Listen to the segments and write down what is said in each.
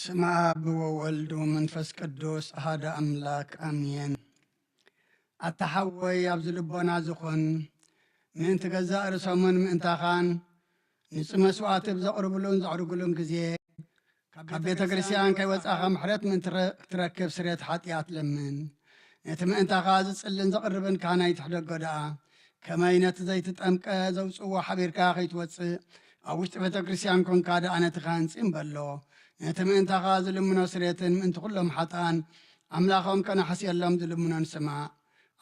ስመ ኣብ ወወልድ ወመንፈስ ቅዱስ ኣሃደ ኣምላክ ኣሜን። ኣታ ሓወይ ኣብዚ ልቦና ዝኾን ምእንቲ ገዛእ ርእሶምን ምእንታኻን ንጽ መስዋዕቲ ብዘቕርብሉን ዘዕርግሉን ግዜ ካብ ቤተ ክርስቲያን ከይወጻኻ ምሕረት ምእንቲ ክትረክብ ስሬት ሓጢኣት ለምን። ነቲ ምእንታኻ ዝጽልን ዘቕርብን ካህናይ ትሕደጎ ደኣ ከመይ ነቲ ዘይትጠምቀ ዘውጽዎ ሓቢርካ ከይትወጽእ ኣብ ውሽጢ ቤተ ክርስቲያን ኮንካ ደኣ ነቲ ካህን ጽም በሎ። ነቲ ምእንታኻ ዝልምኖ ስሬትን ምእንቲ ኩሎም ሓጥኣን ኣምላኾም ከነሕስየሎም ዝልምኖን ስማዕ።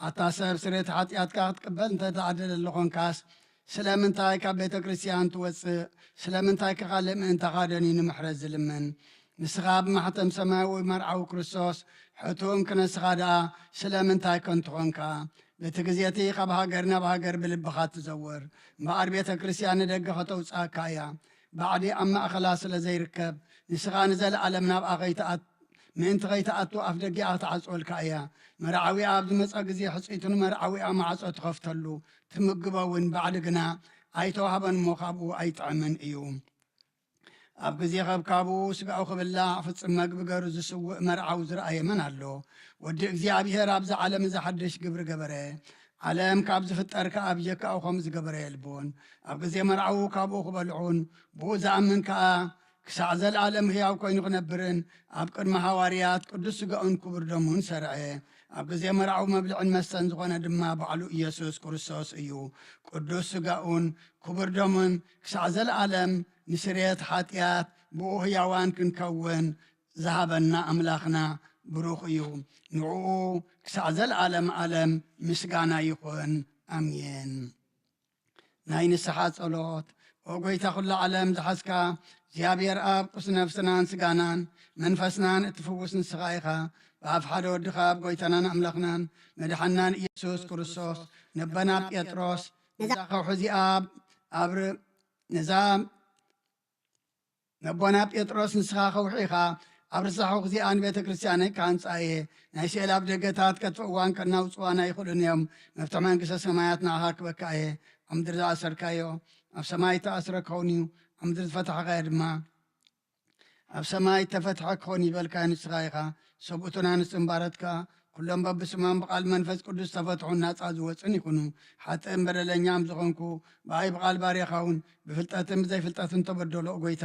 ኣታ ሰብ ስሬት ሓጢኣትካ ክትቅበል እንተ ተዓደለ ኣለኾንካስ ስለምንታይ ካብ ቤተ ክርስቲያን ትወጽእ? ስለምንታይ ከኻልእ ምእንታኻ ደኒ ንምሕረት ዝልምን? ንስኻ ብማሕተም ሰማያዊ መርዓዊ ክርስቶስ ሕቱም ክነስኻ ደኣ ስለምንታይ ከንቱ ኾንካ? በቲ ግዜ እቲ ካብ ሃገር ናብ ሃገር ብልብኻ ትዘውር እምበኣር ቤተ ክርስቲያን ንደገ ከተውጽኣካ እያ። ባዕዲ ኣብ ማእኸላ ስለ ዘይርከብ ንስኻ ንዘለኣለም ናብኣ ከይትኣት ምእንቲ ከይትኣቱ ኣፍ ደጊኣ ክትዓጽወልካ እያ። መርዓዊኣ ኣብ ዝመጸ ግዜ ሕጽይቱ ንመርዓዊኣ ማዕጾ ትኸፍተሉ ትምግቦ እውን ባዕዲ ግና ኣይተዋህበን እሞ ካብኡ ኣይጥዕምን እዩ። ኣብ ግዜ ከብካቡ ስጋኡ ክብላዕ ፍጽም መግቢ ገሩ ዝስውእ መርዓዊ ዝረኣየ መን ኣሎ? ወዲ እግዚኣብሔር ኣብዚ ዓለም እዚ ሓድሽ ግብሪ ገበረ። ዓለም ካብ ዝፍጠር ከኣ ብጀካኡ ከም ዝገበረ የልቦን። ኣብ ግዜ መርዓዊ ካብኡ ክበልዑን ብኡ ዝኣምን ከኣ ክሳዕ ዘለኣለም ህያው ኮይኑ ክነብርን ኣብ ቅድሚ ሃዋርያት ቅዱስ ስጋኡን ክቡር ደሙን ሰርዐ። ኣብ ግዜ መርዓዊ መብልዕን መስተን ዝኾነ ድማ ባዕሉ ኢየሱስ ክርስቶስ እዩ። ቅዱስ ስጋኡን ክቡር ደሙን ክሳዕ ዘለኣለም ንስርየት ሓጢኣት ብኡ ህያዋን ክንከውን ዝሃበና ኣምላኽና ብሩኽ እዩ። ንዕኡ ክሳዕ ዘለኣለም ኣለም ምስጋና ይኹን። ኣሜን። ናይ ንስሓ ጸሎት። ኦ ጎይታ ኩላ ዓለም ዝሓዝካ እግዚኣብሔር ኣብ ቅዱስ ነፍስናን ስጋናን መንፈስናን እትፍውስ ንስኻ ኢኻ። ብኣፍ ሓደ ወድኻ ኣብ ጎይታናን ኣምላኽናን መድሓናን ኢየሱስ ክርስቶስ ነቦና ጴጥሮስ ነዛ ከውሒ እዚኣ ኣብ ር- ነዛ ነቦና ጴጥሮስ ንስኻ ከውሒ ኢኻ። ኣብ ርሳሕ እዚኣ ንቤተ ክርስቲያነይ ክሃንጻ እየ። ናይ ስኤል ኣብ ደገታት ከጥፍእዋን ከናውጽዋን ኣይኽእሉን እዮም። መፍትሒ መንግስተ ሰማያት ንዓኻ ክበካ እየ። ኣብ ምድሪ ዝኣሰርካዮ ኣብ ሰማይ እተኣስረ ክኸውን እዩ፣ ኣብ ምድሪ ዝፈታሕካዮ ድማ ኣብ ሰማይ እተፈትሐ ክኸውን እዩ ዝበልካዮ ንስኻ ኢኻ። ሰብኡትን ኣንስትን ባሮትካ ኩሎም በብስሞም ብቓል መንፈስ ቅዱስ ዝተፈትሑን ናጻ ዝወጹን ይኹኑ። ሓጥእን በደለኛም ዝኾንኩ ብኣይ ብቓል ባርያኻ እውን ብፍልጠትን ብዘይፍልጠትን ተበደሎ ጎይታ፣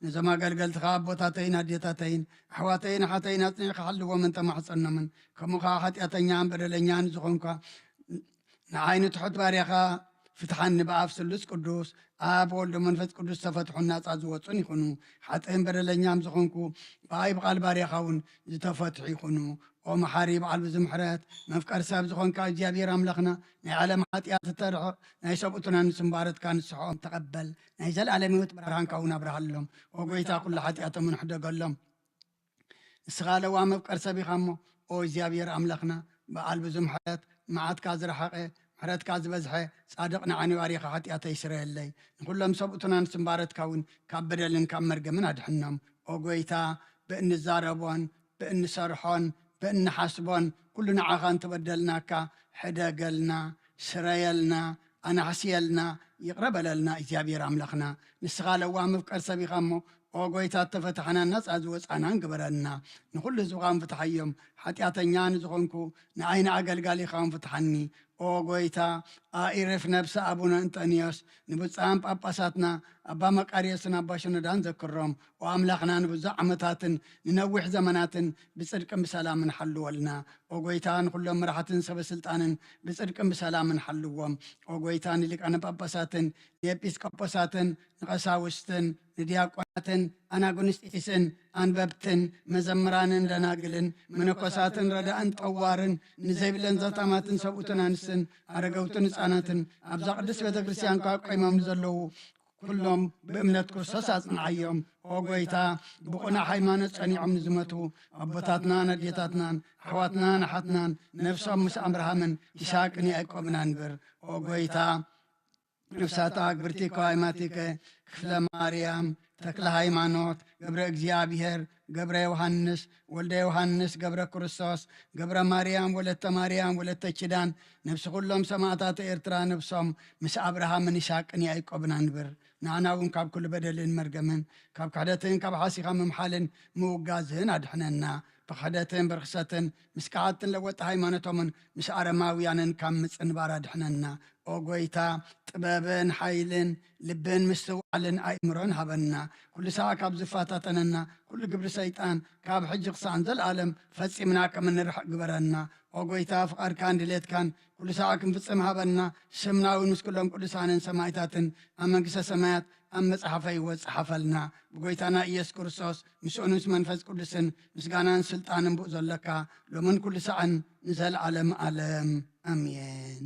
ነዞም ኣገልገልትኻ ኣቦታተይን ኣዴታተይን ኣሕዋተይን ኣሓተይን ኣጽኒዕካ ሓልዎም እንተማሕጸኖምን ከምኡ ኸዓ ሓጢኣተኛን በደለኛን ዝኾንኳ ንዓይ ንትሑት ባርያኻ ፍትሓኒ። ብኣብ ስሉስ ቅዱስ ኣብ ወልዶ መንፈስ ቅዱስ ዝተፈትሑን ናጻ ዝወጹን ይኹኑ። ሓጥእን በደለኛም ዝኾንኩ ብኣይ ብቓል ባርያኻ እውን ዝተፈትሑ ይኹኑ። ኦ መሓሪ በዓል ብዙ ምሕረት መፍቀር ሰብ ዝኾንካ እግዚኣብሔር ኣምላኽና ናይ ዓለም ሓጢኣት እተርሕቕ ናይ ሰብኡትን ኣንስትን ባሮትካ ንስሕኦም ተቐበል። ናይ ዘለኣለም ህይወት ብርሃንካ እውን ኣብርሃሎም። ኦ ጎይታ ኩሉ ሓጢኣቶምን ሕደገሎም። ንስኻ ለዋም መፍቀር ሰብ ኢኻ እሞ ኦ እግዚኣብሔር ኣምላኽና በዓል ብዙ ምሕረት መዓትካ ዝረሓቐ ምሕረትካ ዝበዝሐ ጻድቕ ንዓኒ ባሪኻ ሓጢኣተይ ስረየለይ። ንኹሎም ሰብኡትን ኣንስትን ባሮትካ እውን ካብ በደልን ካብ መርገምን ኣድሕኖም። ኦ ጎይታ ብእንዛረቦን ብእንሰርሖን ብእንሓስቦን ኩሉ ንዓኻ እንተበደልናካ ሕደገልና፣ ስረየልና፣ ኣናሕስየልና፣ ይቕረ በለልና እግዚኣብሔር ኣምላኽና። ንስኻ ለዋህ መፍቀር ሰብ ኢኻ እሞ ኦ ጎይታ እተፈታሕናን ናጻ ዝወጻናን ግበረልና። ንኹሉ ህዝብኻ ምፍትሓዮም። ሓጢኣተኛ ንዝኾንኩ ንዓይ ንኣገልጋሊኻ ምፍትሓኒ። ኦ ጎይታ ኣኢርፍ ነብሲ ኣቡነ እንጠንዮስ ንብፁዓን ጳጳሳትና ኣባ መቃርዮስን ኣባ ሽኖዳን ዘክሮም። ኦ ኣምላኽና ንብዙሕ ዓመታትን ንነዊሕ ዘመናትን ብጽድቅን ብሰላምን ሓልወልና። ኦ ጎይታ ንኹሎም መራሕትን ሰበ ስልጣንን ብጽድቅን ብሰላምን ሓልዎም። ኦ ጎይታ ንሊቃነ ጳጳሳትን ንኤጲስቆጶሳትን ንቐሳውስትን ንዲያቆናትን ኣናጉንስጢስን ኣንበብትን መዘምራንን ደናግልን መነኮሳትን ረዳእን ጠዋርን ንዘይብለን ዘታማትን ሰብኡትን ኣንስትን ኣረገውትን ህፃናትን ኣብዛ ቅድስት ቤተ ክርስቲያን ካብ ቆይሞም ንዘለዉ ኩሎም ብእምነት ክርስቶስ ኣጽንዓዮም። ኦ ጎይታ ብቑናዕ ሃይማኖት ጸኒዖም ንዝመቱ ኣቦታትናን ኣዴታትናን ኣሕዋትናን ኣሓትናን ነፍሶም ምስ ኣብርሃምን ይስሐቅን ያዕቆብን ኣንብር። ኦ ጎይታ ነፍሳት ኣግብርቲከ ኣይማቲከ ክፍለ ማርያም ተክለ ሃይማኖት ገብረ እግዚኣብሔር ገብረ ዮሃንስ፣ ወልደ ዮሃንስ፣ ገብረ ክርስቶስ፣ ገብረ ማርያም፣ ወለተ ማርያም፣ ወለተ ኪዳን፣ ነብሲ ኩሎም ሰማእታት ኤርትራ፣ ነብሶም ምስ ኣብርሃምን ይስሐቅን ያዕቆብን ኣንብር። ንዓና እውን ካብ ኩሉ በደልን መርገምን፣ ካብ ክሕደትን ካብ ሓሲኻ ምምሓልን ምውጋዝን ኣድሕነና። ብክሕደትን ብርኽሰትን ምስ ከሓድትን ለወጥቲ ሃይማኖቶምን ምስ ኣረማውያንን ካብ ምጽንባር ኣድሕነና። ኦ ጎይታ፣ ጥበብን ሓይልን ልብን ምስትውዓልን ኣእምሮን ሃበና። ኩሉ ሳዕ ካብ ዝፈታተነና ኩሉ ግብሪ ሰይጣን ካብ ሕጂ ክሳን ዘልኣለም ፈጺምና ከም እንርሕቕ ግበረና። ኦ ጎይታ፣ ፍቓድካን ድሌትካን ኩሉ ሳዕ ክንፍጽም ሃበና። ስምና እውን ምስ ኩሎም ቅዱሳንን ሰማይታትን ኣብ መንግስተ ሰማያት ኣብ መጽሓፈ ህይወት ጸሓፈልና። ብጎይታና ኢየሱስ ክርስቶስ ምስኡን ምስ መንፈስ ቅዱስን ምስጋናን ስልጣንን ብኡ ዘለካ ሎምን ኩሉ ሳዕን ንዘለዓለም ዓለም። ኣሜን።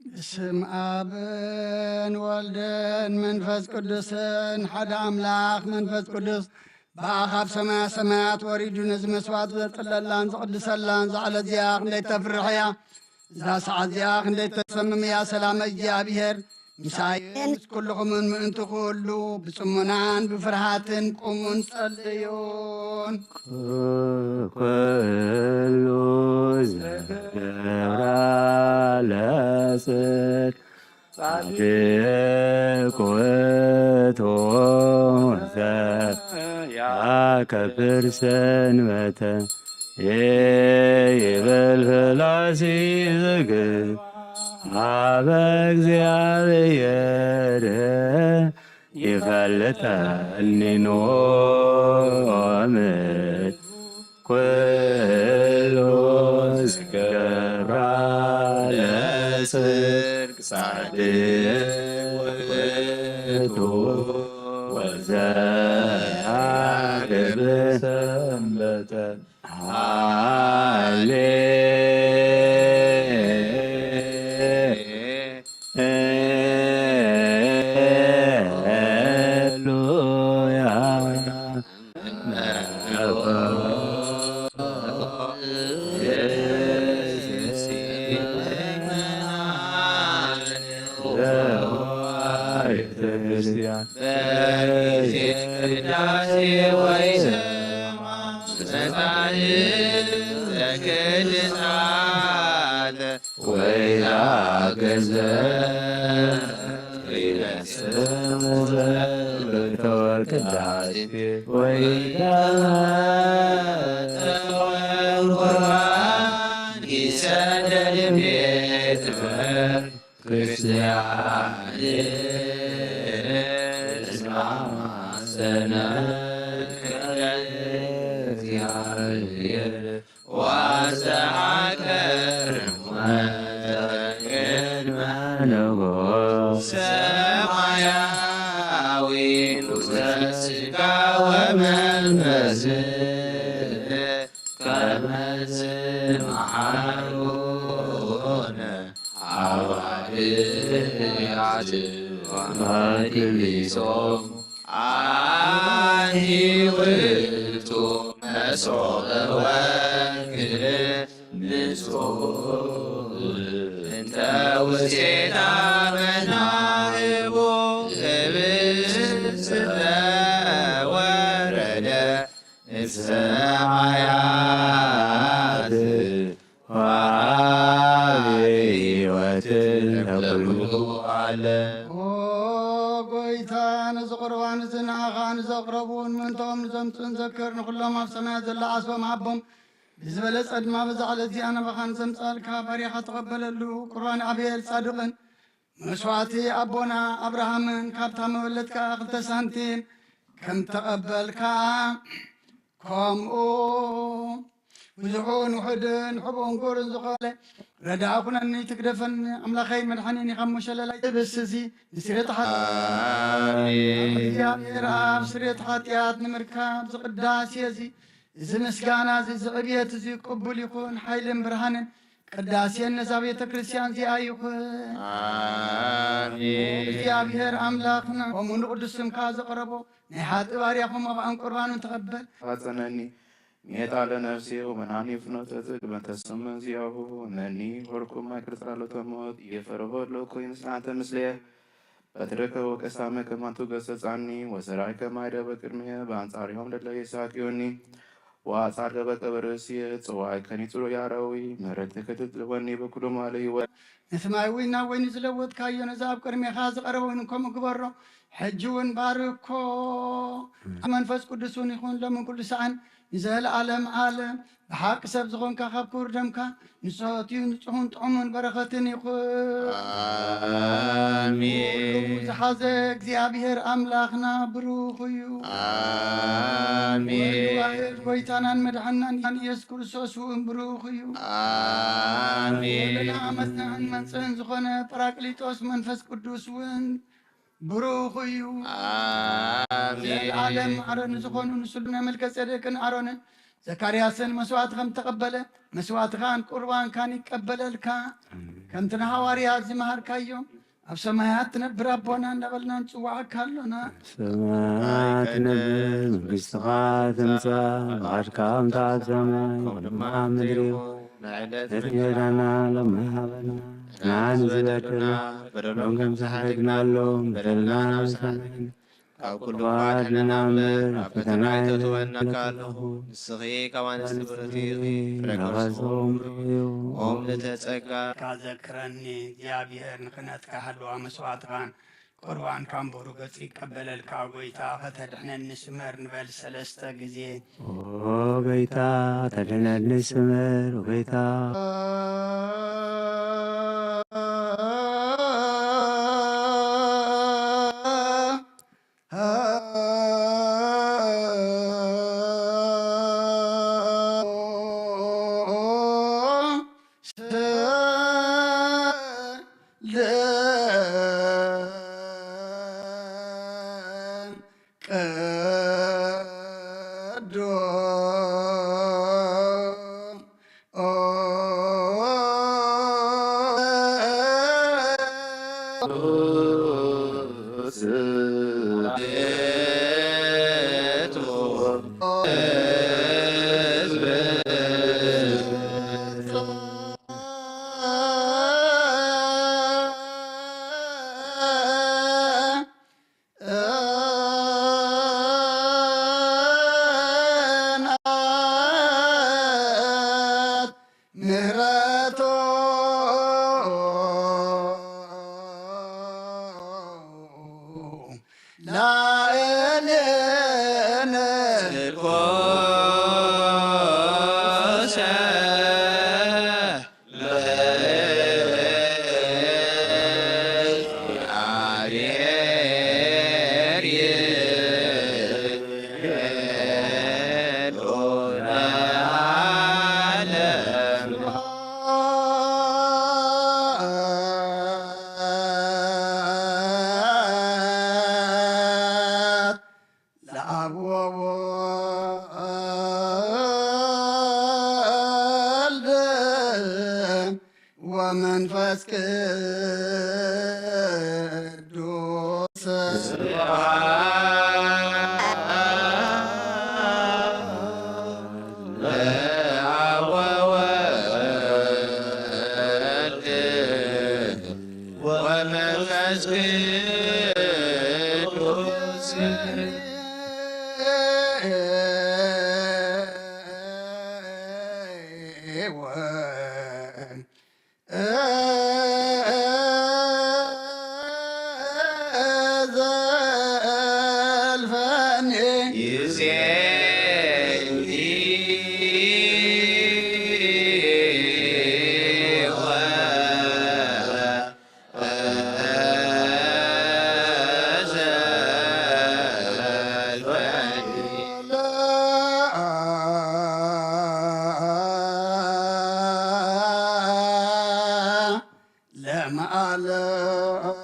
ብስም ኣብን ወልድን መንፈስ ቅዱስን ሓደ ኣምላኽ መንፈስ ቅዱስ ብኣኻ ኣብ ሰማያ ሰማያት ወሪዱ ነዚ መስዋዕት ዘጥለላን ዝቕድሰላን ዛዕለት እዚኣ ክንደይ ተፍርሕ እያ። እዛ ሰዓት እዚኣ ክንደይ ተሰምም እያ። ሰላም እግዚኣብሔር ምሳይን ምስ ኩልኹምን ምእንቲ ኩሉ ብጽሙናን ብፍርሃትን ቁሙን ጸልዩን። ኩሉ ዝገብራ ለጽድቅ ጻድቅ ውእቱ ዘያከብር ሰንበተ ይብል ፍላሲ ዝግ አበ እግዚአብሔር ይፈልጠኒ ኖም ኩሉ ዝገብራ ለጽድቅ ጻድቅ ውእቱ ወዘያገብር ሰንበተ ሃሌ ሃሌሉያ። ወይዛ ገዘ ይነስሙ በተወቅዳሴ ወይዛ ተወንቁራን ይሰደድ ቤት በር ክርስቲያን እስማማሰነ እግዚአብሔር ዋስተሐቅር ቅድመ ንጉሥ ሰማያዊ ንጉሠ ሥጋ ወመንፈስ ከመ ዝመሃሩነ ሐዋርያት ወመክሊቶም አንቲ ውእቱ መሶበ ወርቅ ንጹሕ እንተ ውስቴታ መናህቦ ህብስተ ወረደ እምሰማያት ወአብ ሕይወት ለኩሉ ዓለም። ኦ ጎይታ፣ ነዚ ቁርባን እዚ ንዓኻ ንዘቕረቡን ምእንታኦም ንዘምጽኡን ዘክር። ንኹሎም ኣብ ሰማያት ዘላ ዓስቦም ሃቦም። ብዝበለጸ ድማ በዛ ዕለት እዚኣ ናባኻ ንዘምጻልካ ባርያኻ ተቐበለሉ። ቁርባን ኣቤል ጻድቕን መስዋዕቲ ኣቦና ኣብርሃምን ካብታ መበለትካ ክልተ ሳንቲም ከም ተቐበልካ፣ ከምኡ ብዙሑን ውሑድን ሕቡእን ክቡርን ዝኾነ ረዳኢ ኩነኒ፣ ትግደፈኒ። ኣምላኸይ መድሓኒኒ፣ ካብ ሞሸለላይ ትብስ እዚ ንስሬት ሓጢኣት ኣሜን። እግዚኣብሔር ኣብ ስሬት ሓጢኣት ንምርካብ ዝቅዳሴ እዚ፣ እዚ ምስጋና እዚ፣ እዚ ዕብየት እዚ ቅቡል ይኹን፣ ሓይልን ብርሃንን ቅዳሴን ነዛ ቤተ ክርስቲያን እዚኣ ይኹን። ኣሜን። እግዚኣብሔር ኣምላኽና ከምኡ ንቅዱስ ስምካ ዘቕረቦ ናይ ሓጥእ ባርያኹም መባእን ቁርባኑን ተቐበል። ፋጸነኒ ሜጣ ለነፍሴ ወመናኒ ፍኖተ ጽድቅ በእንተ ስም እግዚአሁ ነኒ ሆርኩማ ይቅርታ ለተሞት የፈርሆ ለኮይ ምስላንተ ምስሌ በትርከ ወቀሳመ ከማንቱ ገሰጻኒ ወሰራይ ከማይደ በቅድሜ በአንጻሪሆም ለለ የሳቅዮኒ ወአጻርከ በቀበ ርእስየ ጽዋይ ከኒጽሩ ያረዊ ምሕረትከ ትጥልወኒ በኩሉ ማለ ህይወት። ነቲ ማይ እውን ናብ ወይኒ ዝለወጥካዮ ነዚ ኣብ ቅድሜኻ ዝቐረበ እውን ከምኡ ግበሮ። ሕጂ እውን ባርኮ። መንፈስ ቅዱስ እውን ይኹን ሎምን ኩሉ ሰዓን ንዘለዓለም ዓለም። ብሓቂ ሰብ ዝኾንካ ካብ ክቡር ደምካ ንሰትዩ ንጹሑን ጥዑሙን በረኸትን ይኹን። ኣሜን። ኩሉ ዝሓዘ እግዚኣብሔር ኣምላኽና ብሩኽ እዩ። ኣሜን። ወልድ ዋሕድ ጎይታናን መድሓናን ኢየሱስ ክርስቶስ እውን ብሩኽ እዩ። ኣሜን። ወልድና መጽንዕን መንጽህን ዝኾነ ጳራቅሊጦስ መንፈስ ቅዱስ እውን ብሩኽ እዩ። ኣሜን። ዘለዓለም ኣሮን ዝኾኑ ንስሉነ መልከ ጼዴቅን ኣሮንን ዘካርያስን መስዋዕቲ ከም ተቐበለ፣ መስዋዕትኻን ቁርባንካን ይቀበለልካ። ከምቲ ንሃዋርያት ዝመሃርካዮም፣ ኣብ ሰማያት ትነብር ኣቦና እንዳበልና ንጽዋዓካ ኣሎና። ሰማያት ትነብር፣ መንግስትኻ ትምጻእ፣ ፍቓድካ ከምቲ ኣብ ሰማይ ከምኡ ድማ ኣብ ምድሪ ይኹን። ንዕለት እንጀራና ሎሚ ሃበና፣ ንሕና ንዝበደሉና በደሎም ከም ዝሓደግናሎም በደልና ናብ ሰማይ ካብ ኩሉ ክፉእ ኣድሕነና እምበር፣ ኣብ ፈተና ኣይተእትወና። ኣለኹ። ንስኺ ካብ ኣንስቲ ብርኽቲ ኢኺ፣ ፍረ ከርሥኺ ቡሩኽ እዩ። ኦም ልደተ ጸጋ። ዘክረኒ እግዚኣብሔር፣ ንክህነትካ ሃለዋ መስዋዕትኻን ቁርባንካን ብሩህ ገጹ ይቀበለልካ። ጎይታ ከተድሕነኒ ስመር ንበል ሰለስተ ግዜ። ኦ ጎይታ፣ ተድሕነኒ ስመር፣ ኦ ጎይታ። ምህረቱ ላዕሌነ ለአብ ወወልድ ወመንፈስ ቅዱስ ስብሐት ለአብ ወወልድ ወመንፈስ ቅዱስ ዘልፈኒ ለዓለም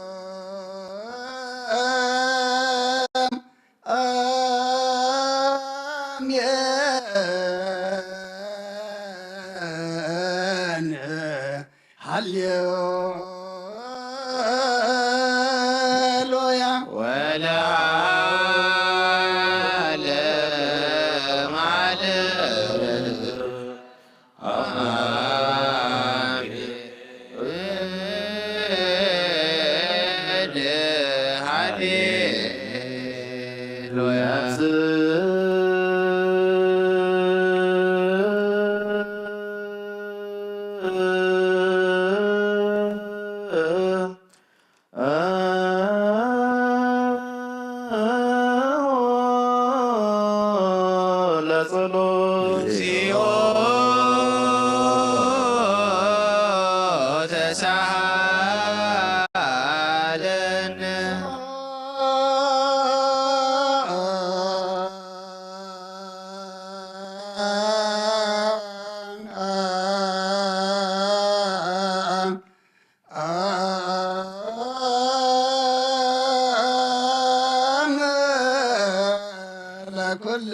አሜን። ሃሌሉያ። ወለዓለመ ዓለም። አሜን። ሃሌሉያ። ለጸሎት። እግዚኦ ተሳሃለነ። አምላክ ለኩል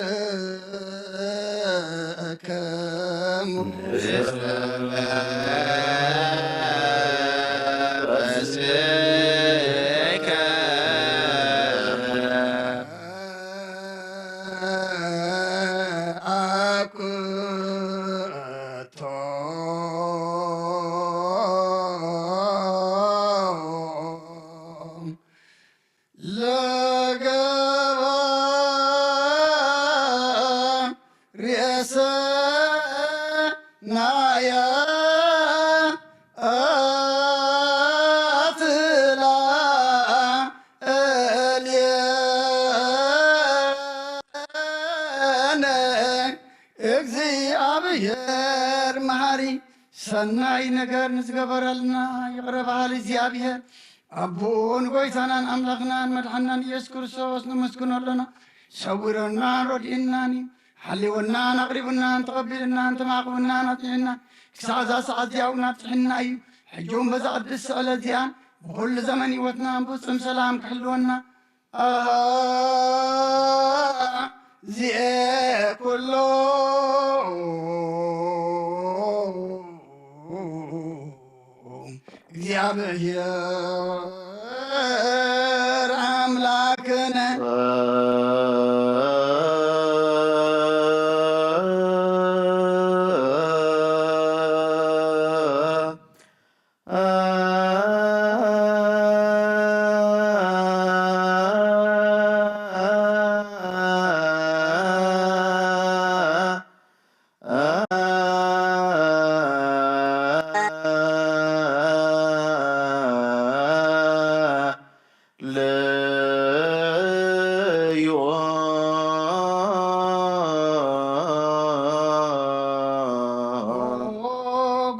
ለገባ ርእሰ ናያ ኣትላ እልየነ። እግዚኣብሔር መሃሪ ሰናይ ነገር ንዝገበረልና ይቕረ በሃሊ እግዚኣብሔር ኣቦን ጎይታናን ኣምላኽናን መድሓናን ኢየሱስ ክርስቶስ ነመስግኖ ኣለና። ሰዊሮናን ረዲእናን እዩ። ሓልወናን ኣቕሪቡናን ተቐቢልናን ተማቕብናን ኣጽኒዕናን ክሳዕ እዛ ሰዓት እዚኣ እውን ኣብጽሕና እዩ። ሕጂ እውን በዛ ቅድስቲ ስዕለት እዚኣን ብኹሉ ዘመን ህይወትና ብፍጹም ሰላም ክሕልወና ኣሃ ዚኤ ኩሎ እግዚኣብሔር ኣምላክነ። ኦ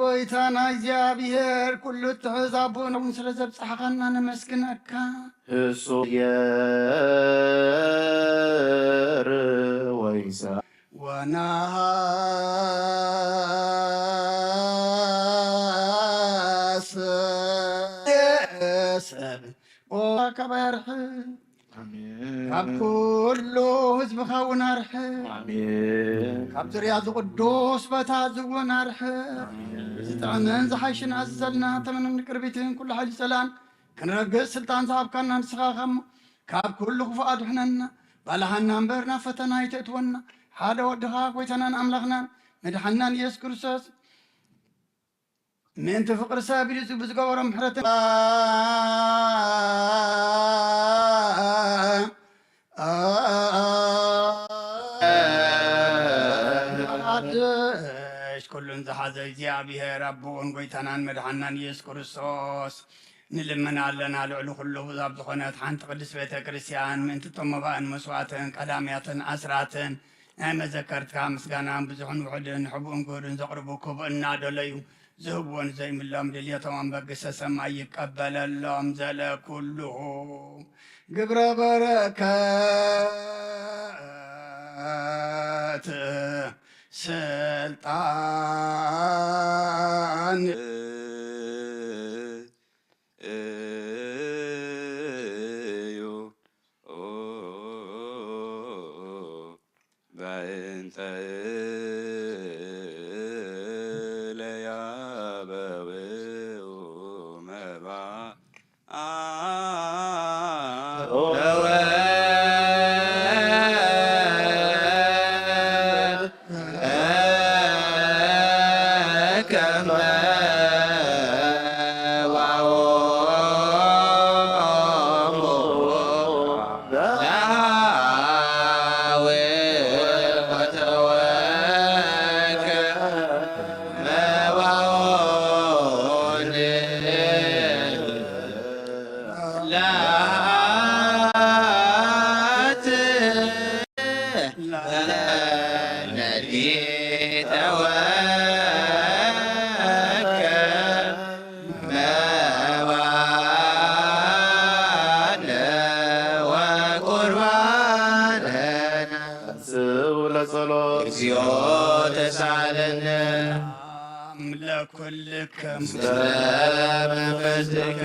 ጎይታና እግዚኣብሔር፣ ኩሉ እትሕዝ ኣቦና እውን ስለ ዘብጽሓኻና ነመስግነካ። እሱ የር ወይሳ ወነሃስ ሰብ ኦ ካባይ ኣርሕቕ። ኣሜን። ካብ ኩሉ ህዝብኻ እውን ኣርሕቕ። ኣሜን። ካብ ዝርያ ዝቕዱስ ቦታ እዚ እውን ኣርሕቕ። ኣሜን። ዝጥዕምን ዝሓይሽን ኣዝዘልና ተመንን ቅርቢትን ኩሉ ሓይሊ ሰላም ክንረግጽ ስልጣን ዝሃብካና ንስኻ ኢኻ እሞ፣ ካብ ኩሉ ክፉእ ኣድሕነና። ባልሃና እምበር ናብ ፈተና ኣይተእትወና። ሓደ ወድኻ ጎይታናን ኣምላኽናን መድሓናን ኢየሱስ ክርስቶስ ምእንቲ ፍቕሪ ሰብ ኢሉ ብዝገበሮ ምሕረት ሓድሽ ኩሉን ዝሓዘ እግዚኣብሔር ኣቦን ጎይታናን መድሓናን ኢየሱስ ክርስቶስ ንልምን ኣለና። ልዕሊ ኩሉ ኣብ ዝኾነት ሓንቲ ቅድስት ቤተ ክርስቲያን ምእንቲ እቶም መባእን መስዋዕትን ቀዳምያትን ኣስራትን ናይ መዘከርትካ ምስጋናን ብዙሕን ውሑድን ሕቡእን ግሁድን ዘቕርቡ ክቡእ እናደለዩ ዝህብዎ ንዘይምሎም ድልየቶም ኣብ መንግስተ ሰማይ ይቀበለሎም። ዘለ ኩሉ ግብረ በረከት ስልጣን እዩ። በእንተ እለ ያበውኡ መባ ስው ለጸሎት። እግዚኦ ተሳለነ። ለኩልክም። ምስለ መንፈስከ።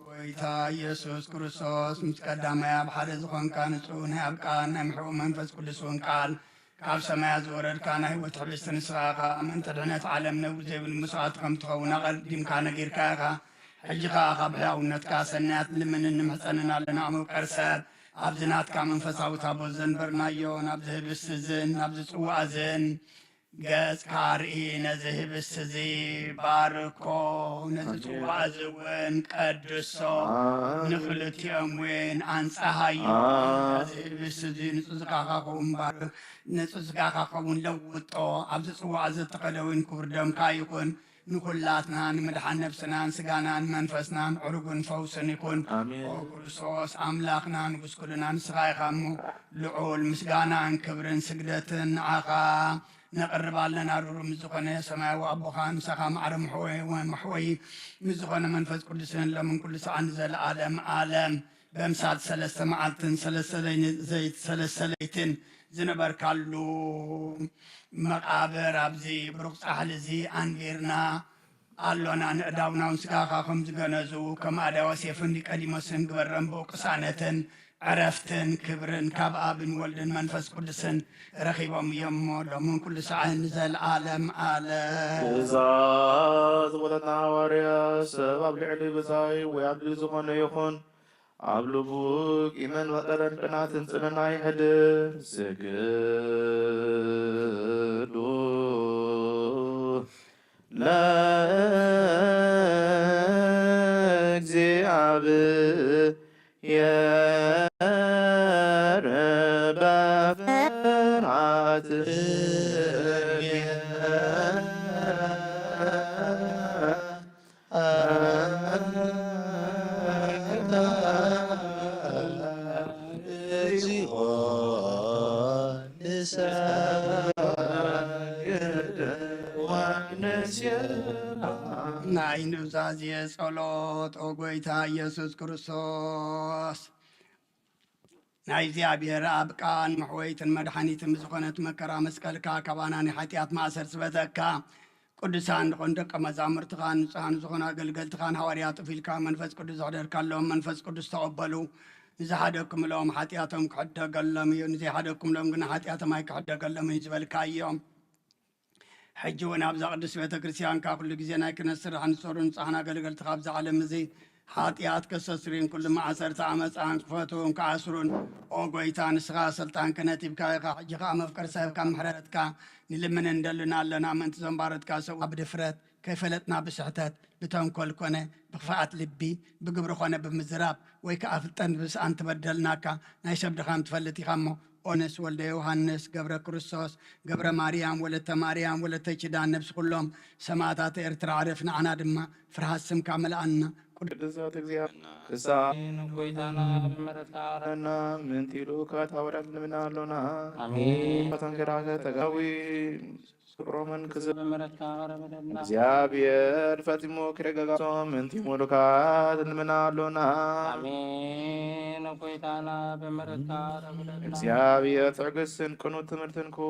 ጎይታ ኢየሱስ ክርስቶስ ምስ ቀዳማይ ኣብ ሓደ ዝኾንካ ንጹህ ናይ ኣብ ቃል ናይ ምሕው መንፈስ ቅዱስ እውን ቃል ካብ ሰማያት ዝወረድካ ናይ ህይወት ሕብስቲ ንስኻ ኢኻ። ኣመንቲ ድሕነት ዓለም ነውሪ ዘይብሉ መስዋዕቲ ከም ትኸውን ኣቐዲምካ ነጊርካ ኢኻ። ሕጂ ከኣ ካብ ሕያውነትካ ሰናያት ንልምንን ንምሕጸንን ኣለና። መውቀር ሰብ ኣብዚ ናትካ መንፈሳዊ ታቦት ዘንበርናዮ ናብዚ ህብስቲ እዝን ናብዚ ጽዋእ እዝን ገጽካ ርኢ፣ ነዚ ህብስቲ እዚ ባርኮ፣ ነዚ ጽዋእ እዚ እውን ቀድሶ፣ ኣሜን። ንኽልቲኦም እውን ኣንጽሃዮ። ኣሜን። ነዚ ህብስቲ እዚ ንጹዝካ ከኸውን ባር-፣ ንጹዝካ ከኸውን ለውጦ፣ ኣብዚ ጽዋእ እዚ እተኸለ እውን ክቡር ደምካ ይኹን። ንኹላትና ንምድሓን ነብስናን ስጋናን መንፈስናን ዕሩግን ፈውስን ይኹን። ኣሜን። ኦ ክርስቶስ ኣምላኽና ንጉስ ኩልና ንስኻ ኢኻ እሞ፣ ልዑል ምስጋናን ክብርን ስግደትን ንዓኻ ነቕርብ ኣለና። ርሩም ዝኾነ ሰማያዊ ኣቦኻ፣ ንሳኻ ማዕረ መሕወ-፣ መሕወዪ ምስ ዝኾነ መንፈስ ቅዱስን ሎምን ኩሉ ሰዓን ንዘለኣለም ኣለም በምሳል ሰለስተ መዓልትን ሰለስተ ለይ-፣ ዘይት-፣ ሰለስተ ለይትን ዝነበርካሉ መቓብር ኣብዚ ብሩኽ ጻሕሊ እዚ ኣንቢርና ኣሎና። ንእዳውናውን ስጋኻ ከም ዝገነዙ፣ ከም ኣዳዋ ሴፍን ኒቆዲሞስን ግበረን። ብኡ ቅሳነትን ዕረፍትን ክብርን ካብ ኣብን ወልድን መንፈስ ቅዱስን ረኺቦም እዮም እሞ፣ ሎምን ኩሉ ሰዓን ንዘለኣለም ኣለም። ትእዛዝ ወለና ሃዋርያ፣ ሰብ ኣብ ልዕሊ ብጻይ ወይ ኣብ ልዕሊ ዝኾነ ይኹን፣ ኣብ ልቡ ቂምን በቐልን ቅናትን ጽልእና ይሕድር። ስግዱ ለእግዚአብሔር በፍርሃት እግዚኦ ንሰግድ ወንሴብሖ። ናይ ኑዛዜ ጸሎት። ኦ ጎይታ ኢየሱስ ክርስቶስ፣ ናይ እግዚኣብሔር ኣብ ቃል መሕወይትን መድሓኒትን ብዝኾነት መከራ መስቀልካ ካባና ናይ ሓጢኣት ማእሰር ስበተካ። ቅዱሳን ዝኾኑ ደቀ መዛሙርትኻን ንጹሃን ዝኾኑ ኣገልገልትኻን ሃዋርያት ጥፊልካ መንፈስ ቅዱስ ዘሕደርካሎም መንፈስ ቅዱስ ተቐበሉ። ንዝሓደግኩምሎም ሓጢኣቶም ክሕደገሎም እዩ፣ ንዘይሓደግኩምሎም ግና ሓጢኣቶም ኣይክሕደገሎምን እዩ ዝበልካዮም። ሕጂ እውን ኣብዛ ቅድስት ቤተ ክርስቲያንካ ኩሉ ግዜ ናይ ክህነት ስራሕ ንሰሩ ንጹሃን ኣገልገልትኻ ኣብዚ ዓለም እዚ ሓጢኣት ከስተስርዩን ኩሉ ማእሰርቲ ኣመፃን ክፈትዉን ክኣስሩን፣ ኦ ጎይታ፣ ንስኻ ስልጣን ክህነት ሂብካ ኢኻ። ሕጂ ኸዓ መፍቀር ሰብካ ምሕረትካ ንልምንን እንደልን ኣለና። ምእንቲ ዘንባረትካ ሰው ብድፍረት ከይፈለጥና ብስሕተት ብተንኮል ኮነ ብክፍኣት ልቢ ብግብሪ ኮነ ብምዝራብ ወይ ከዓ ፍልጠን ብስኣን ትበደልናካ ናይ ሰብ ድኻም ትፈልጥ ኢኻ እሞ፣ ኦነስ ወልደ ዮሃንስ ገብረ ክርስቶስ ገብረ ማርያም ወለተ ማርያም ወለተ ኪዳን ነብሲ ኩሎም ሰማእታት ኤርትራ ዕረፍ፣ ንዓና ድማ ፍርሃት ስምካ መልኣና። ቅዱሳት እግዚኣብሔር ክሳ ጎይታና ብምሕረትካ ኣረና ምእንቲ ልኡካት ሃዋርያት ንልምና ኣሎና። ኣሜን። ተንከራከ ተጋዊ ፍቅሮምን ክዝ ብምሕረትካ ኣረበለና። እግዚኣብሔር ፈጺሙ ክረጋጋሶም ምእንቲ ሙሉካት ንልምና ኣሎና። ኣሜን። ጎይታና ብምሕረትካ ኣረበለና። እግዚኣብሔር ትዕግስትን ቅኑት ትምህርትን ክህቡ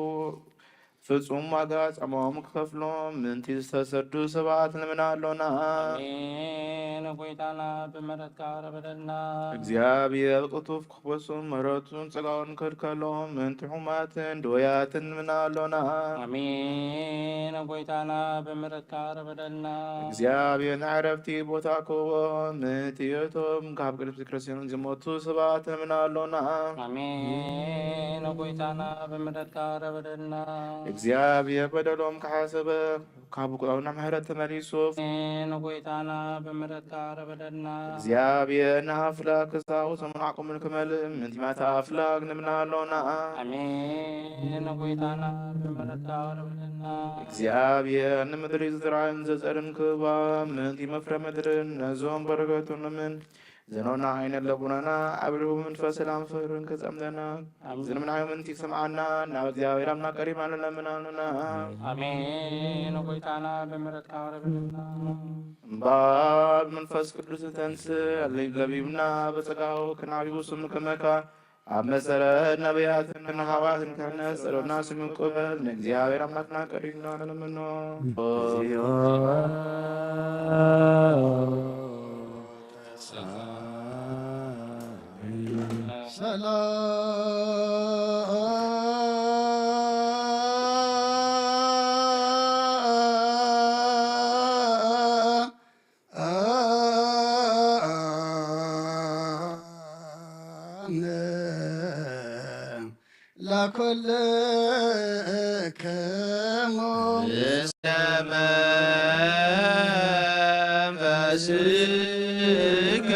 ፍጹም ዋጋ ጻማኦም ክኸፍሎም ምእንቲ ዝተሰዱ ሰባት ንልምና ኣሎና። ኣሜን። ጎይታና ብምሕረትካ ኣረበለና። እግዚኣብሔር ቅቱፍ ክበሱ ምሕረቱን ጸጋኡን ከድከሎም ምእንቲ ሕሙማትን ድወያትን ንልምና ኣሎና። ኣሜን። ጎይታና ብምሕረትካ ኣረበለና። እግዚኣብሔር ንዕረፍቲ ቦታ ክህቦም ምእንቲ እቶም ካብ ቅድስት ክርስቲያን ዝሞቱ ሰባት ንልምና ኣሎና። ኣሜን። ጎይታና ብምሕረትካ ኣረበለና። እግዚኣብሔር በደሎም ከሓሰበ ካብ ቁጣውና ምሕረት ተመሊሱ። ኣሜን። ጎይታና ብምሕረትካ ኣረበለና። እግዚኣብሔር ንኣፍላክ ክሳውሶምን ዓቕሙን ክመልእ ምእንቲ ማታ ኣፍላክ ንልምና ኣሎና። ኣሜን። ጎይታና ብምሕረትካ ኣረበለና። እግዚኣብሔር ንምድሪ ዝዝራእን ዘዘርን ክህባ ምእንቲ መፍረ ምድርን ነዞም በረከቱን ምን ዘኖና ዓይነ ለቡናና ኣብ ልቡ መንፈስ ሰላም ፍቅርን ክጸምደና ኣሜን። ዝልምናዮ ምእንቲ ክሰምዓና ናብ እግዚኣብሔር ኣምላክ ቀሪብና ንለምን ኣሎና። ኣሜን። ጎይታና ብምሕረትካ ኣረበለና። እምበኣብ መንፈስ ቅዱስ ተንስ ለቢብና በጸጋው ክንዓብዩ ስም ከመካ ኣብ መሰረት ነቢያትን ሃዋርያትን ክሕነጽ ጸሎትና ስም ቅበል ንእግዚኣብሔር ኣምላክና ቀሪብና ንለምኖ። ሰላም አነ ላኮልክሙ እስከ መንፈስከ